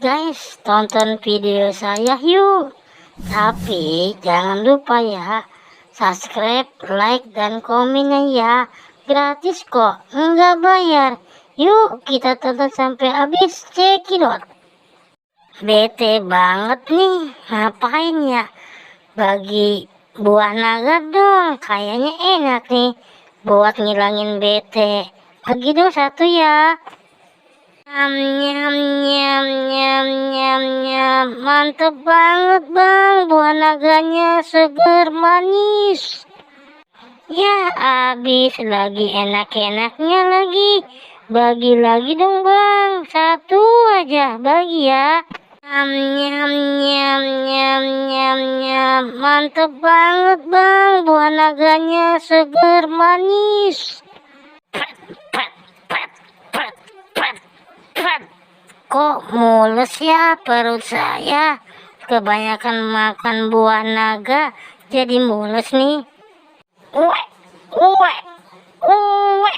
Guys, tonton video saya yuk. Tapi jangan lupa ya, subscribe, like, dan komennya ya. Gratis kok, nggak bayar. Yuk kita tonton sampai habis, cekidot. Bete banget nih, ngapain ya? Bagi buah naga dong, kayaknya enak nih buat ngilangin bete. Bagi dong satu ya. Nyam nyam nyam nyam nyam nyam, mantep banget bang, buah naganya seger manis. Ya habis lagi, enak-enaknya lagi. Bagi lagi dong bang, satu aja bagi ya. Nyam nyam nyam nyam nyam nyam, mantep banget bang, buah naganya seger manis. Kok mules ya perut saya? Kebanyakan makan buah naga jadi mules nih. Uwe, uwe, uwe.